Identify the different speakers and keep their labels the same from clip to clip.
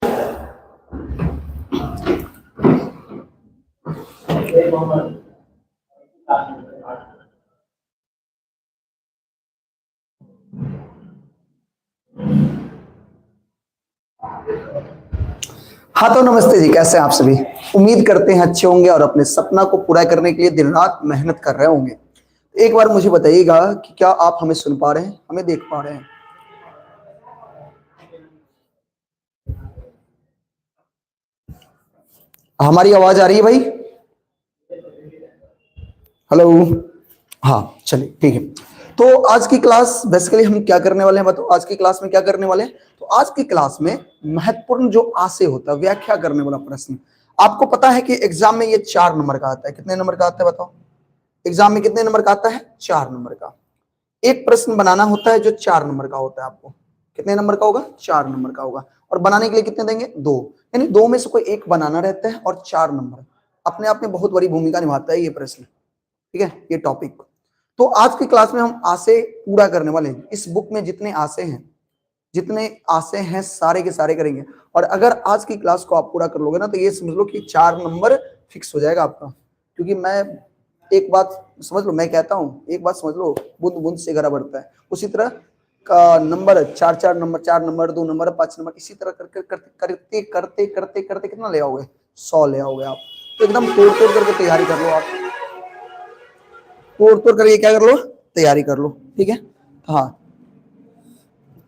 Speaker 1: हाँ तो नमस्ते जी, कैसे हैं आप सभी। उम्मीद करते हैं अच्छे होंगे और अपने सपना को पूरा करने के लिए दिन रात मेहनत कर रहे होंगे। एक बार मुझे बताइएगा कि क्या आप हमें सुन पा रहे हैं, हमें देख पा रहे हैं? हमारी आवाज आ रही है भाई? हेलो, हाँ चलिए ठीक है। तो आज की क्लास बेसिकली हम क्या करने वाले हैं बताओ, आज की क्लास में क्या करने वाले हैं? तो आज की क्लास में महत्वपूर्ण जो आशय होता है, व्याख्या करने वाला प्रश्न। आपको पता है कि एग्जाम में ये 4 नंबर का आता है। कितने नंबर का आता है बताओ? एग्जाम में कितने नंबर का आता है? 4 नंबर का। एक प्रश्न बनाना होता है जो 4 नंबर का होता है। आपको कितने नंबर का होगा? 4 नंबर का होगा। और बनाने के लिए कितने देंगे? 2, यानी 2 में से कोई एक बनाना रहता है और 4 नंबर अपने आप में बहुत बड़ी भूमिका निभाता है ये प्रश्न, ठीक है, ये टॉपिक। तो आज की क्लास में हम आशय पूरा करने वाले हैं। इस बुक में जितने आशय हैं, जितने आशय हैं सारे के सारे करेंगे। और अगर आज की क्लास को आप पूरा कर लोगे ना तो ये समझ लो कि 4 नंबर फिक्स हो जाएगा आपका। क्योंकि मैं एक बात समझ लो, मैं कहता हूँ एक बात समझ लो, बूंद बूंद से घड़ा भरता है। उसी तरह का number 4 4 number, 4 number, 2 number, 5 number, इसी तरह करके करते करते करते करते कितना ले आओगे? 100 ले आओगे आप। तो एकदम तोड़ तोड़ करके तैयारी कर लो आप, तोड़ तोड़ करके क्या कर लो, तैयारी कर लो, ठीक है। हाँ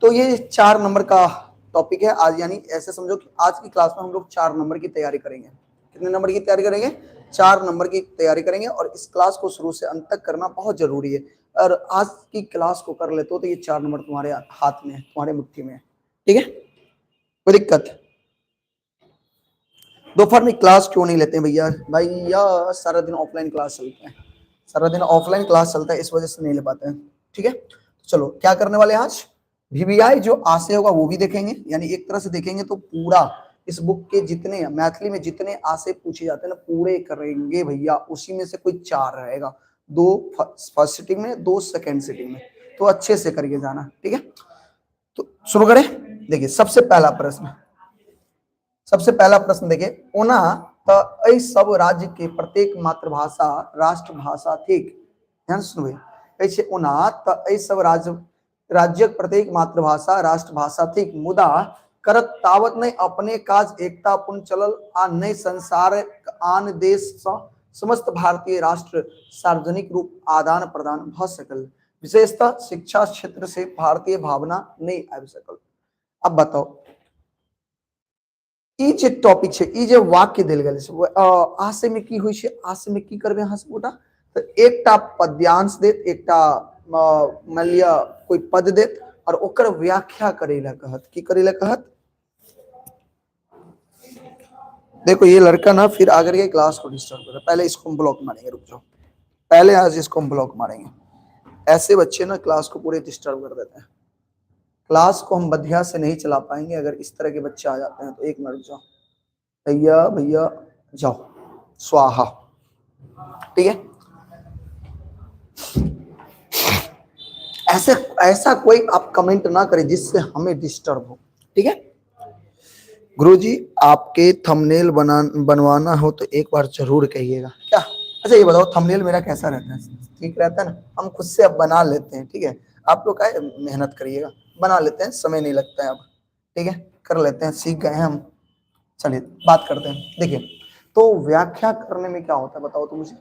Speaker 1: तो ये 4 नंबर का टॉपिक है आज, यानी ऐसे समझो कि आज की क्लास में हम लोग 4 नंबर की तैयारी करेंगे। कितने नंबर की तैयारी करेंगे? 4 नंबर की तैयारी करेंगे। और इस क्लास को शुरू से अंत तक करना बहुत जरूरी है। और आज की क्लास को कर लेते हो तो ये 4 नंबर तुम्हारे हाथ में है, तुम्हारे मुट्ठी में है, ठीक है। कोई दिक्कत? दोपहर में क्लास क्यों नहीं लेते हैं भैया? भैया सारा दिन ऑफलाइन क्लास चलता है, सारा दिन ऑफलाइन क्लास चलता है, इस वजह से नहीं ले पाते हैं, ठीक है। चलो क्या करने वाले हैं आज? वीवीआई जो आशय होगा वो भी देखेंगे, यानी एक तरह से देखेंगे तो पूरा इस बुक के जितने मैथिली में जितने आशय पूछे जाते हैं ना पूरे करेंगे भैया। उसी में से कोई 4 रहेगा, 2 फर्स्ट सिटिंग में, 2 सेकेंड सिटिंग में, तो अच्छे से करके जाना, ठीक है। तो शुरू करें। देखिए सबसे पहला प्रश्न, सबसे पहला प्रश्न देखिए, ओना त एहि सब राज्य के प्रत्येक मातृभाषा राष्ट्रभाषा थिक। ध्यान सुनबै, कहै छै ओना त एहि सब राज्यक प्रत्येक मातृभाषा राष्ट्रभाषा थिक, मुदा करत तावत नहि अपने काज एकतापूर्ण चलल आ नहि संसार आन देश सँ समस्त भारतीय राष्ट्र सार्वजनिक रूप आदान प्रदान भ सकल, विशेषतः शिक्षा क्षेत्र से भारतीय भावना नहि आबि सकल। अब बताओ ई जे टॉपिक छै, ई जे वाक्य देल गेल छै, आशय में की होइ छै, आशय में की करबै अहाँ सब गोटा? तऽ एकटा पद्यांश देत, एकटा मानि लिअ कोई पद देत और ओकर व्याख्या करे ला कहत। की करे ला कहत? देखो ये लड़का ना फिर आकर के क्लास को डिस्टर्ब कर रहा है। पहले इसको हम ब्लॉक मारेंगे, रुक जाओ, पहले आज इसको हम ब्लॉक मारेंगे। ऐसे बच्चे ना क्लास को पूरे डिस्टर्ब कर देते हैं। क्लास को हम बढ़िया से नहीं चला पाएंगे अगर इस तरह के बच्चे आ जाते हैं तो। एक मिनट जाओ भैया, भैया जाओ, स्वाहा, ठीक है। ऐसे ऐसा कोई आप कमेंट ना करें जिससे हमें डिस्टर्ब हो, ठीक है। गुरुजी आपके थंबनेल बनवाना हो तो एक बार जरूर कहिएगा। क्या? अच्छा ये बताओ थंबनेल मेरा कैसा रहता है? ठीक रहता है ना? हम खुद से अब बना लेते हैं, ठीक है। आप लोग का मेहनत करिएगा, बना लेते हैं, समय नहीं लगता है अब, ठीक है, कर लेते हैं, सीख गए हैं हम। चलिए बात करते हैं। देखिए तो व्याख्या करने में क्या होता है बताओ तो मुझे।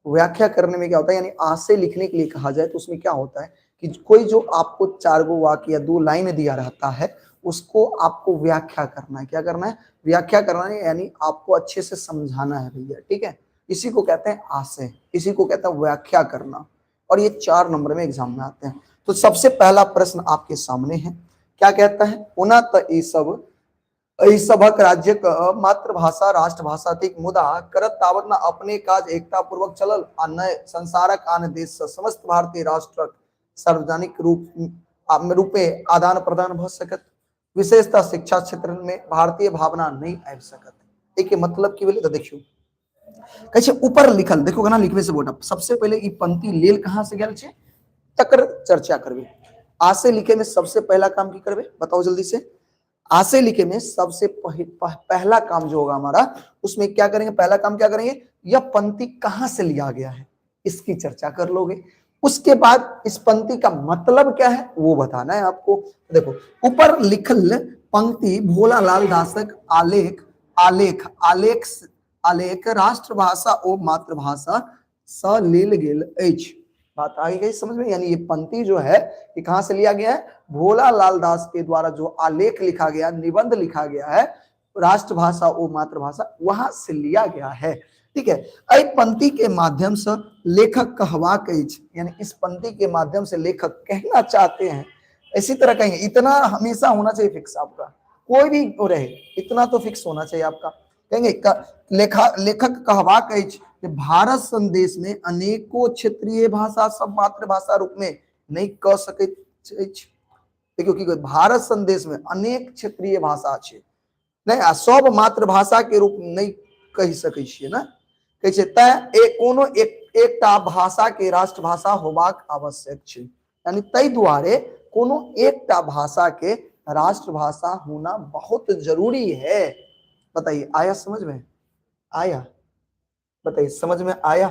Speaker 1: व्याख्या करने में क्या होता है, यानी आशय लिखने के लिए कहा जाए तो उसमें क्या होता है कि कोई जो आपको 4 गो वाक्य या 2 लाइन दिया रहता है उसको आपको व्याख्या करना है। क्या करना है? व्याख्या करना है, यानी आपको अच्छे से समझाना है भैया, ठीक है। इसी को कहते हैं आशय, इसी को कहते हैं व्याख्या करना। और ये 4 नंबर में एग्जाम में आते हैं। तो सबसे पहला प्रश्न आपके सामने है, क्या कहता है? ओना त ई सब एहि सभक राज्यक मातृभाषा राष्ट्रभाषा थिक, मुदा करत तावत न अपने काज एकता पूर्वक चलल आ न संसारक आन देश सँ समस्त भारतीय राष्ट्रक सार्वजनिक रूपे आदान प्रदान भ सकत, विशेषतः शिक्षा क्षेत्र में भारतीय भावना नहीं आबि सकत। एक मतलब की भेलै तऽ देखियौ, कहै छै ऊपर लिखल, देखो केना लिखबै से बोटा। सबसे पहिले ई पंक्ति लेल कहाँ से गेल छै तकर चर्चा करबै। आशय लिखे में सबसे पहला काम की करबै बताओ जल्दी से। आशय लिखे में सबसे पहला काम जो होगा हमारा, उसमें क्या करेंगे, पहला काम क्या करेंगे, यह पंक्ति कहां से लिया गया है इसकी चर्चा कर लोगे। उसके बाद इस पंक्ति का मतलब क्या है वो बताना है आपको। देखो ऊपर लिखल पंक्ति भोलालाल दासक आलेख आलेख आलेख आलेख राष्ट्रभाषा ओ मातृभाषा स लेल गेल अछि। बात आ गई समझ में? यानी ये पंक्ति जो है ये कहां से लिया गया है, भोला लाल दास के द्वारा जो आलेख लिखा गया, निबंध लिखा गया है, राष्ट्रभाषा ओ मातृभाषा, वहां से लिया गया है। ठीक है, एहि पंक्ति के माध्यम से लेखक कहवाक अछि, यानी इस पंक्ति के माध्यम से लेखक कहना चाहते हैं। इसी तरह कहेंगे, इतना हमेशा होना चाहिए फिक्स आपका, कोई भी रहे इतना तो फिक्स होना चाहिए आपका। कहेंगे लेखक कहवाक अछि कि भारत सन देश में अनेकों क्षेत्रीय भाषा सब मातृभाषा रूप में नहीं कह सकैत अछि। देखियो की भारत सन देश में अनेक क्षेत्रीय भाषा छै, नहीं आ सब मातृभाषा के रूप में नहीं कहि सकै छियै ना, कहै छै तैं एक कोनो एक एकटा भाषा के राष्ट्रभाषा होबाक आवश्यक छै, यानी ताहि दुआरे कोनो एकटा भाषा के राष्ट्रभाषा होना बहुत जरूरी है। बताइए आया समझ में? आया? बताइए समझ में आया?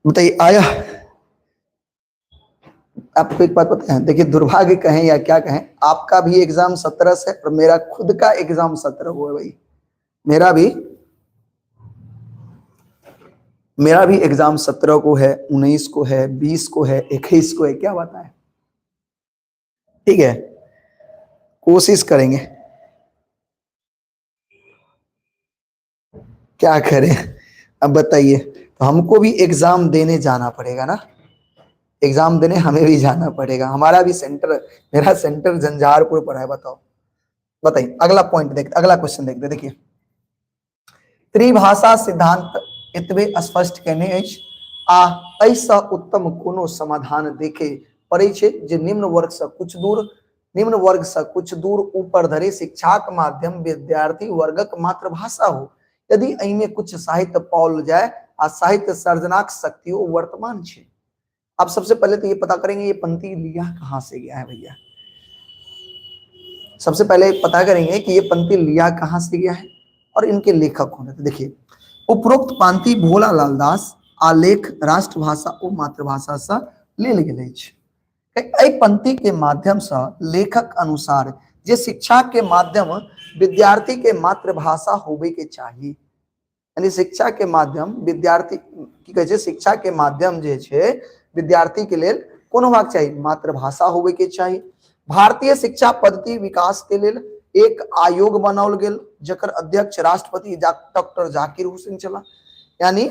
Speaker 1: बताइए आया? आपको एक बात पता है, देखिए दुर्भाग्य कहें या क्या कहें, आपका भी एग्जाम 17 से और मेरा खुद का एग्जाम 17 हुआ है भाई। मेरा भी एग्जाम 17 को है, 19 को है, 20 को है, 21 को है, क्या बात है। ठीक है, कोशिश करेंगे, क्या करें अब बताइए। तो हमको भी एग्जाम देने जाना पड़ेगा ना, एग्जाम देने हमें भी जाना पड़ेगा। हमारा भी सेंटर, मेरा सेंटर झंझारपुर पर है। बताओ, बताइए। अगला पॉइंट देखते, अगला क्वेश्चन देखते। देखिए त्रिभाषा सिद्धांत एतबे स्पष्ट केने अछि आ एहिसँ उत्तम कोनो समाधान देखे पड़ै छै जे निम्न वर्ग से कुछ दूर, निम्न वर्ग से कुछ दूर ऊपर धरि शिक्षाक माध्यम विद्यार्थी वर्गक मातृभाषा हो। यदि एहिमे कुछ साहित्य पाओल जाए आ साहित्य सर्जनाक शक्ति ओ वर्तमान छै। अब सबसे पहले तो ये पता करेंगे ये पंक्ति लिया कहां से गया है भैया। सबसे पहले पता करेंगे कि ये पंक्ति लिया कहां से गया है और इनके लेखक कौन है। तो देखिए उपरोक्त पंक्ति भोला लाल दास आलेख राष्ट्रभाषा ओ मातृभाषा से लेल गेल अछि। एहि पंक्ति के माध्यम से लेखक अनुसार जे शिक्षा के माध्यम विद्यार्थी के मातृभाषा होबे के चाही, यानी शिक्षा के माध्यम विद्यार्थी की कहै छै, शिक्षा के माध्यम जे छै विद्यार्थी के लेल कोन होबाक चाही, मातृभाषा होबे के चाही। भारतीय शिक्षा पद्धति विकास के लेल एक आयोग बनाओल गेल जकर अध्यक्ष राष्ट्रपति डॉक्टर जाकिर हुसैन छलाह। यानी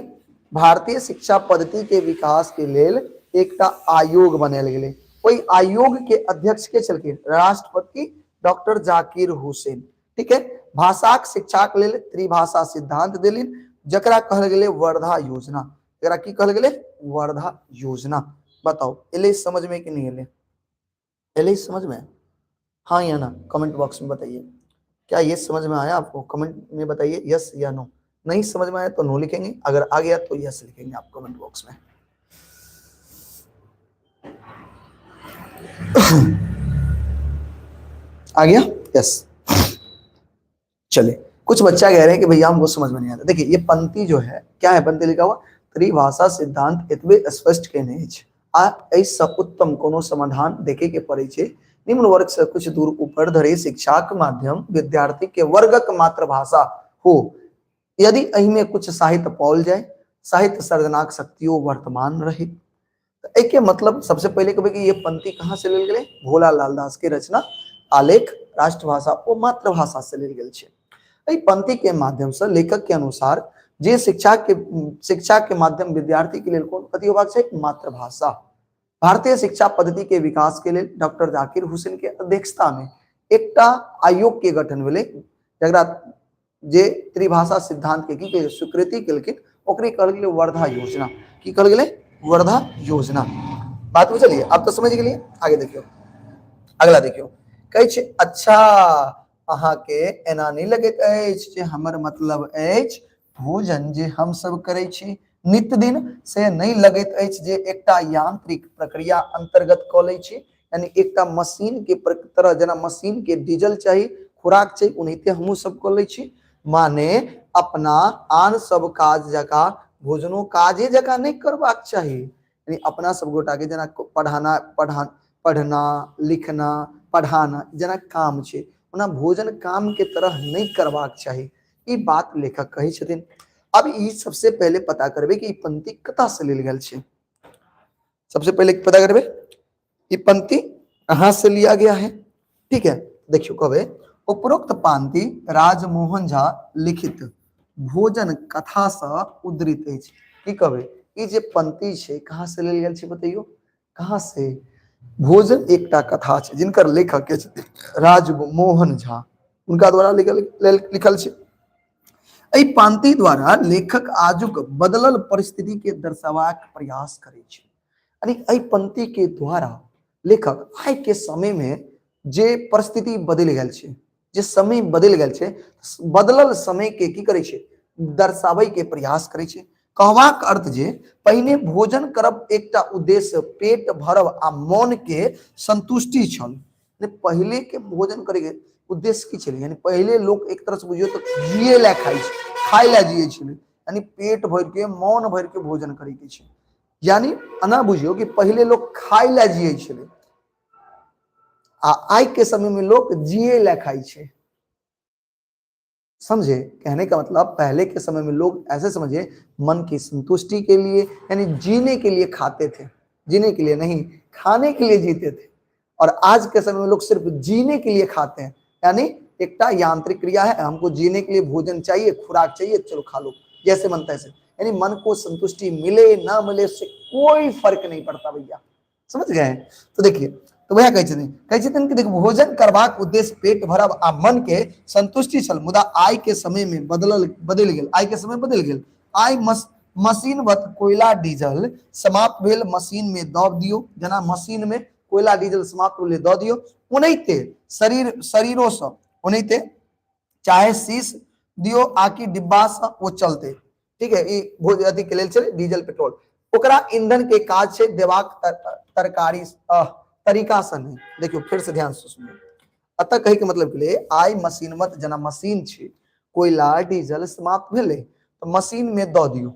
Speaker 1: भारतीय शिक्षा पद्धति के विकास के लेल एकटा आयोग बनायल गेलै, ओहि आयोग के अध्यक्ष के छलखिन राष्ट्रपति डॉक्टर जाकिर हुसैन। ठीक है, भाषाक शिक्षाक लेल त्रिभाषा सिद्धांत देलिन जकरा कहल गेलै वर्धा योजना। एकरा की कहल गेलै, वर्धा योजना। बताओ एलै समझ में कि नहीं एलै? एलै समझ में? हाँ या ना कमेंट बॉक्स में बताइए। क्या ये समझ में आया आपको? कमेंट में बताइए यस या नो। नहीं समझ में आया तो नो लिखेंगे, अगर आ गया तो यस लिखेंगे आप कमेंट बॉक्स में। आ गया? यस। चले, कुछ बच्चा कह रहे हैं कि भैया हमको समझ में नहीं आता। देखिए ये पंक्ति जो है, क्या है पंक्ति लिखा हुआ, त्रिभाषा सिद्धांत एतबे स्पष्ट केने अछि आ एहिसँ उत्तम कोनो समाधान देखे के पड़ै छै। निम्न वर्ग से कुछ दूर ऊपर धरि शिक्षाक माध्यम विद्यार्थी के वर्गक मातृभाषा हो। यदि एहिमे कुछ साहित्य पाओल जाए, साहित्य सर्जनाक शक्तियों वर्तमान रहे। तो एहिके मतलब सबसे पहले कहबै कि ये पंक्ति कहाँ से लेल गेलै, भोला लाल दास के रचना आलेख राष्ट्रभाषा ओ मातृभाषा से लेल गेल छै। एहि पंक्ति के माध्यम से लेखक के अनुसार जे शिक्षा के माध्यम विद्यार्थी के लेल कोन कथी होबाक छै, मातृभाषा। भारतीय शिक्षा पद्धति के विकास के लेल डॉक्टर जाकिर हुसैन के अध्यक्षता में एकटा आयोग के गठन भेलै जकरा जे त्रिभाषा सिद्धांत के की के स्वीकृति केलखिन, ओकरे कहल गेलै वर्धा योजना। की कहल गेलै, वर्धा योजना। बात बुझलिए? अब तो समझ गेलिए। आगे देखियो, अगला देखियो कहै छै अच्छा अहाँ के एना नहीं लगैत अछि जे हमर मतलब अछि भोजन जे हम सब करै छी। नित्य दिन से नहि लगैत अछि जे एकटा यांत्रिक प्रक्रिया अंतर्गत कऽ लै छी, यानी एकटा मशीन के तरह, जेना मशीन के डीजल चाही, खुराक चाही, ओनाहिते हमहूँ सब कऽ लै छी। माने अपना आन सब काज जकाँ भोजनो काजे जकाँ नहि करबाक चाही। यानी अपना सब गोटा के जेना पढ़ाना, पढ़ना, लिखना, पढ़ाना जेना काम छै, ओना भोजन काम के तरह नहि करबाक चाही, ई बात लेखक कहै छथिन। अब ई सबसे पहले पता करबै कि ई पंक्ति कतऽ से लेल गेल छै। सबसे पहले पता करबै ई पंक्ति कहाँ से लिया गया है। ठीक है, देखियो कहबै उपरोक्त पांति राजमोहन झा लिखित भोजन कथा से उद्धृत अछि। की कहबै, ई जे पंक्ति छै कहाँ से लेल गेल छै बतैयो, कहाँ से? भोजन एकटा कथा छै जिनकर लेखक के छथिन राजमोहन झा, उनका द्वारा लिखल लिखल छै। एहि पांति द्वारा लेखक आजुक बदलल परिस्थिति के दर्शाबाक प्रयास करै छै। यानी एहि पंक्ति के द्वारा लेखक आइ के समय में जे परिस्थिति बदलि गेल छै, जे समय बदलि गेल छै, बदलल समय के की करै छै, दर्शाबै के प्रयास करै छै। कहबाक अर्थ जे पहिने भोजन करब एकटा उद्देश्य पेट भरब आ मन के संतुष्टि छल। पहिले के भोजन करे के उद्देश्य की छलै, यानी पहिले लोक एक तरह से बुझियौ तऽ जिए लए खाइ छै, खाय लए जिए छलै, यानी पेट भरि के मन भरि के भोजन करे के छै। यानी एना बुझियौ कि पहिले लोक खाय लए जिए छलै आ आइ के समय में लोग जिए लए खाइ छै। समझे, कहने का मतलब पहले के समय में लोग ऐसे समझे मन की संतुष्टि के लिए, यानी जीने के लिए खाते थे, जीने के लिए नहीं खाने के लिए जीते थे। और आज के समय में लोग सिर्फ जीने के लिए खाते हैं, यानी एकटा यांत्रिक क्रिया है, हमको जीने के लिए भोजन चाहिए, खुराक चाहिए, चलो खा लो जैसे मन तैसे, यानी मन को संतुष्टि मिले ना मिले उससे कोई फर्क नहीं पड़ता भैया, समझ गए। तो देखिए, तो वह कहै छथिन, कहै छथिन कि देखो भोजन करबाक उद्देश्य पेट भरब आ मन के संतुष्टि छल, मुदा आइ के समय में बदलि गेल, आइ के समय बदलि गेल। आइ मशीनवत कोयला डीजल समाप्त भेल, मशीन में दऽ दियौ, जेना मशीन में कोयला डीजल समाप्त भेलै दऽ दियौ, ओनाहिते शरीरो सँ ओनाहिते चाहे शीश दियौ आकि डिब्बा सँ ओ चलतै। ठीक है, ई भोज अथी के लेल छलै डीजल पेट्रोल, ओकरा ईंधन के काज छै देबाक तरकारी तरीका से नहीं। देखियौ फिर से ध्यान से सुनियौ, अतः कहे के मतलब के आइ मशीन मत जेना मशीन छै, कोयला डीजल समाप्त भेलै तऽ मशीन में दऽ दियौ,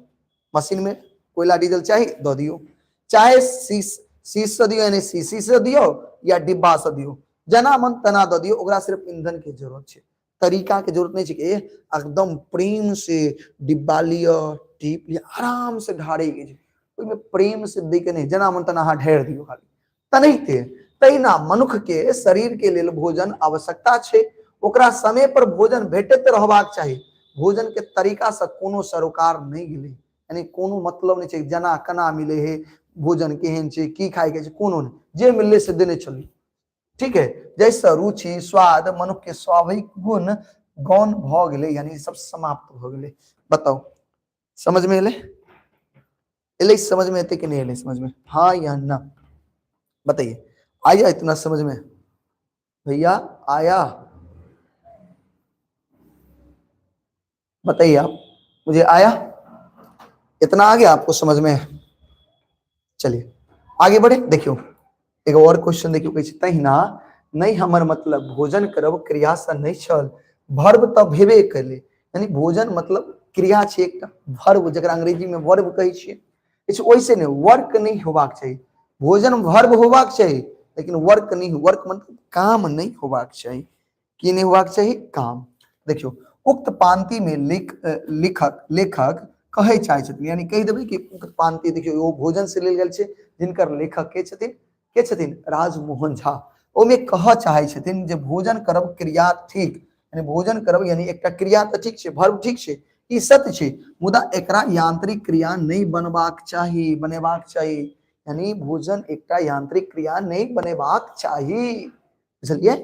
Speaker 1: मशीन में कोयला डीजल चाही दऽ दियौ, चाहे शीश शीश से दियौ यानी शीशी से दियौ या डिब्बा से दियौ, जेना मन तेना दऽ दियौ, ओकरा सिर्फ ईंधन के जरूरत छै, तरीका के जरूरत नहीं छै कि एकदम प्रेम से डिब्बा लिअ, टीप लिअ, आराम से ढारे के छै, ओहिमे प्रेम से दै के नहीं, जेना मन तेना अहाँ ढारि दियौ खाली। तनहिते तहिना मनुख के शरीर के लेल भोजन आवश्यकता छै, ओकरा समय पर भोजन भेटैत रहबाक चाही। भोजन के तरीका से कोनो सरोकार नहीं गेलै, यानी कोनो मतलब नहीं छै जेना केना मिले है, भोजन केहन छै, की खाय के छै, कोनो नहीं, जे मिलले से देने चली। ठीक है, जैसे रुचि स्वाद मनुख के स्वाभाविक गुण गौण भ गेलै, यानी सब समाप्त भ गेलै। बताउ समझ में एलै? एलै समझ में एते कि नहीं एलै समझ में? हाँ या ना बताइए। आया इतना समझ में भैया? आया? बताइए आप मुझे, आया इतना? आ गया आपको समझ में? चलिए आगे बढ़े। देखियो एक और क्वेश्चन देखियो, कहै छै तहिना नहीं हमर मतलब भोजन करब क्रिया से नहीं छल, भर्व तऽ भेबे कयलै, यानी भोजन मतलब क्रिया छै एकटा भर्व, जकरा अंग्रेजी में वर्ब कहै छियै, ओहिसे नहि वर्क नहीं होबाक चाही, भोजन वर्ब होबाक चाही लेकिन वर्क नहीं, वर्क मतलब काम नहीं होबाक चाही। की नहीं होबाक चाही? काम। देखियो उक्त पांति में लेखक कहै चाहै छथिन, यानी कहि देबै कि उक्त पांति देखियो ओ भोजन से लेल गेल छै, जिनकर लेखक के छथिन, के छथिन? राजमोहन झा। ओहिमे कहऽ चाहै छथिन जे भोजन करब क्रिया ठीक, यानी भोजन करब यानी एकटा क्रिया तऽ ठीक छै, भर्व ठीक छै, ई सत्य छै, मुदा एकरा यांत्रिक क्रिया नहि बनबाक चाही, बनेबाक चाही, यानी भोजन एकटा यांत्रिक क्रिया नहि बनेबाक चाही। बुझलियै?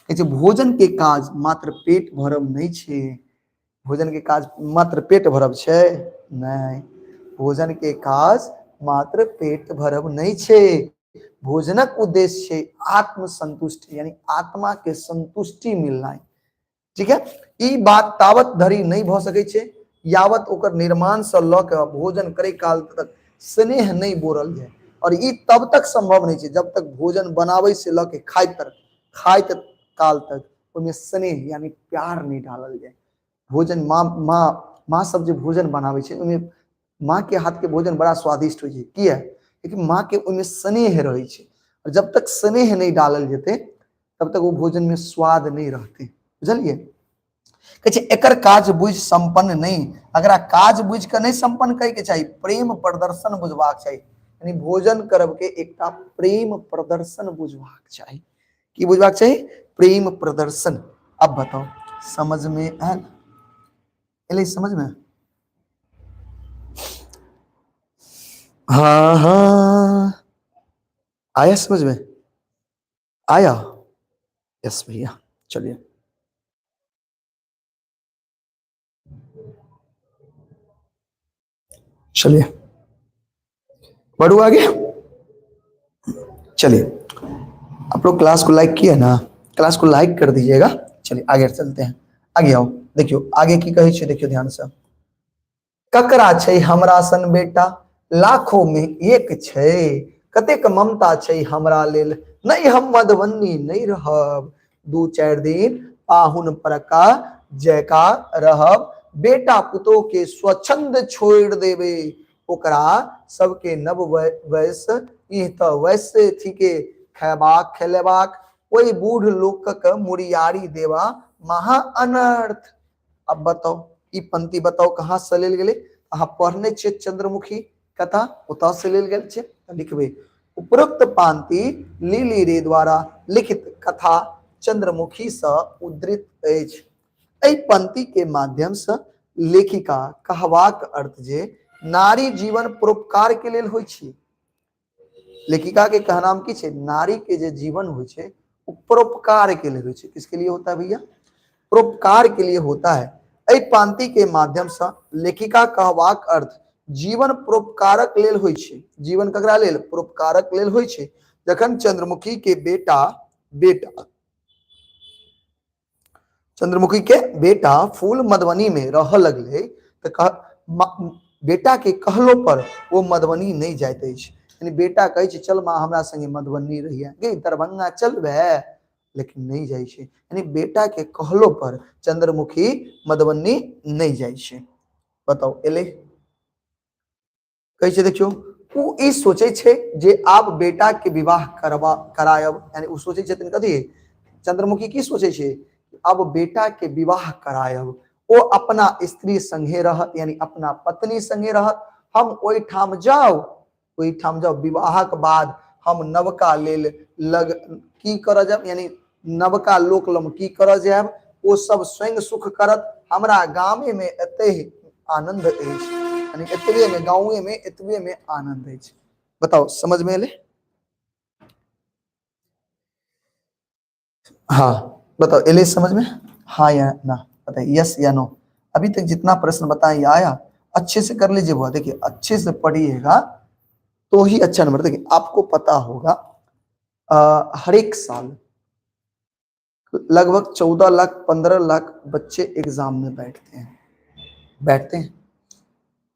Speaker 1: कहै छै भोजन के काज मात्र पेट भरब नहि छै, भोजन के काज मात्र पेट भरब छै नहि, भोजन के काज मात्र पेट भरब नहि छै, भोजनक उद्देश्य छै आत्मसंतुष्टि, यानी आत्मा के संतुष्टि मिलनाइ। ठीक है, ई बात तावत धरि नहि भऽ सकै छै यावत ओकर निर्माण से लऽ के भोजन करे काल तक स्नेह नहीं बोरल जाए। और ई तब तक संभव नहीं छै जब तक भोजन बनाबै से लऽ के खाइत तक, खाइत काल तक ओहिमे स्नेह यानी प्यार नहीं डालल जाए। भोजन माँ माँ माँ सब जे भोजन बनाबै छै ओहिमे माँ के हाथ के भोजन बड़ा स्वादिष्ट होइ छै। किया? कियाकि माँ के ओहिमे स्नेह रहै छै। और जब तक स्नेह नहीं डालल जेतै तब तक वो भोजन में स्वाद नहीं रहतै। बुझलियै? कहै छै एकर काज बुझि संपन्न नहीं, अगरा काज बुझि के नहीं संपन्न करे के चाही, प्रेम प्रदर्शन बुझबाक चाही। यानी भोजन करब के एकटा प्रेम प्रदर्शन बुझबाक चाही। की बुझबाक चाही? प्रेम प्रदर्शन। अब बताओ समझ में आयल? एलै समझ में? हाँ हाँ आया समझ में? आया? यस भैया। चलिए चलिए बढ़ू आगे। चलिए आप लोग क्लास को लाइक किया ना, क्लास को लाइक कर दीजिएगा। चलिए आगे चलते हैं, आगे आओ। देखियो आगे की कहै छै, देखियो ध्यान से। ककरा छै हमरा सन बेटा, लाखों में एक छै, कतेक ममता छै हमरा लेल, नहीं हम मधुबनी नहीं रहब, 2-4 दिन पाहुन परका जयका रहब, बेटा पुतोह के स्वच्छंद छोड़ देबे, ओकरा सबके नव वयस इह त वैसे ठीके खेबाक खेलेबाक, ओहि बूढ़ लोकक मुरियारी देवा महा अनर्थ। अब बताओ ई पंक्ति बताओ कहाँ से लेल गेलै? अहाँ पढ़ने छियै चंद्रमुखी कथा, ओतऽ से लेल गेल छै। तऽ लिखबै उपरोक्त पांति लिली रे द्वारा लिखित कथा चंद्रमुखी से उद्धृत अछि। एहि पंक्ति के माध्यम से लेखिका कहबाक अर्थ जे नारी जीवन परोपकार के लेल होइ छै। लेखिका के कहनाम की छै? नारी के जे जीवन होइ छै वो परोपकार के लिए होइ छै। किसके लिए होता है भैया? परोपकार के लिए होता है। एहि पांति के माध्यम से लेखिका कहबाक अर्थ जीवन परोपकारक लेल होइ छै। जीवन ककरा लेल? परोपकारक लेल होइ छै। जखन चंद्रमुखी के बेटा, बेटा चंद्रमुखी के बेटा फूल मधुबनी में रह लगले तऽ बेटा के कहलो पर वो मधुबनी नहीं जाइत अछि। यानी बेटा कहै छै चल माँ हमरा संगे मधुबनी रहिए, गे दरभंगा चलबे, लेकिन नहीं जाइ छै। यानी बेटा के कहलो पर चंद्रमुखी मधुबनी नहीं जाइ छै। बताओ एलै? कहै छै देखियौ ओ ई सोचै छै जे आब बेटा के विवाह करबा करायब, यानी ओ सोचै छथिन कथी? चंद्रमुखी की सोचै छै? अब बेटा के विवाह करायब, ओ अपना स्त्री संगे रहत, यानी अपना पत्नी संगे रहत, हम ओहिठाम जाउ, ओहिठाम जाउ, विवाहक बाद हम नवका लेल लग की करऽ जायब, यानी नवका लोक लग की करऽ जायब, ओ सब स्वयं सुख करत, हमरा गामे में एते आनंद अछि, यानी एतबे में गाँवे में एतबे में आनंद अछि। बताओ समझ में एलै? हाँ बताओ एलै समझ में? हाँ या ना बताइए, यस या नो। अभी तक जितना प्रश्न बताए आया, अच्छे से कर लीजिए बुआ। देखिए अच्छे से पढ़िएगा तो ही अच्छा नंबर। देखिए आपको पता होगा हर एक साल लगभग 14 लाख 15 लाख बच्चे एग्जाम में बैठते हैं, बैठते हैं।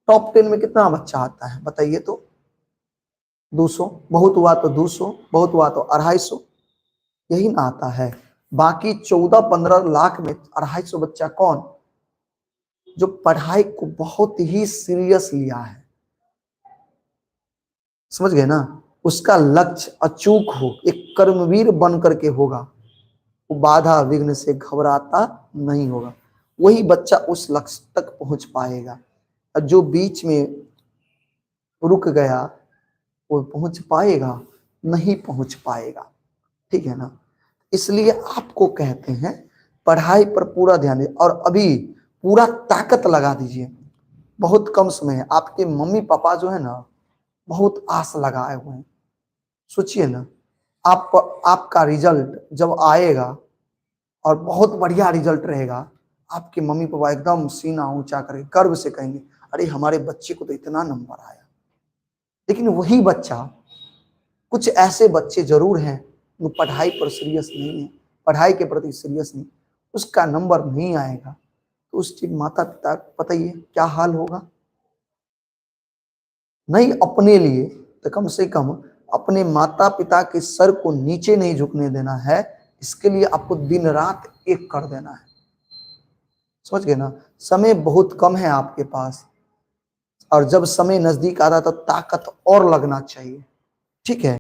Speaker 1: टॉप 10 में कितना बच्चा आता है बताइए तो? 200, बहुत हुआ तो 200, बहुत हुआ तो 250, यही ना आता है। बाकी 14-15 लाख में 250 बच्चा कौन? जो पढ़ाई को बहुत ही सीरियस लिया है, समझ गए ना? उसका लक्ष्य अचूक हो, एक कर्मवीर बन करके होगा, वो बाधा विघ्न से घबराता नहीं होगा, वही बच्चा उस लक्ष्य तक पहुंच पाएगा। और जो बीच में रुक गया वो पहुंच पाएगा नहीं, पहुंच पाएगा, ठीक है ना? इसलिए आपको कहते हैं पढ़ाई पर पूरा ध्यान दीजिए और अभी पूरा ताकत लगा दीजिए। बहुत कम समय है, आपके मम्मी पापा जो है ना बहुत आस लगाए हुए हैं। सोचिए ना, आपका रिजल्ट जब आएगा और बहुत बढ़िया रिजल्ट रहेगा, आपके मम्मी पापा एकदम सीना ऊंचा करके गर्व से कहेंगे अरे हमारे बच्चे को तो इतना नंबर आया। लेकिन वही बच्चा, कुछ ऐसे बच्चे जरूर हैं जो पढ़ाई पर सीरियस नहीं है, पढ़ाई के प्रति सीरियस नहीं, उसका नंबर नहीं आएगा। तो उस चीज माता पिता पता ही है क्या हाल होगा। नहीं अपने लिए तो कम से कम अपने माता पिता के सर को नीचे नहीं झुकने देना है, इसके लिए आपको दिन रात एक कर देना है। समझ गए ना? समय बहुत कम है आपके पास, और जब समय नजदीक आता तो ताकत और लगना चाहिए। ठीक है।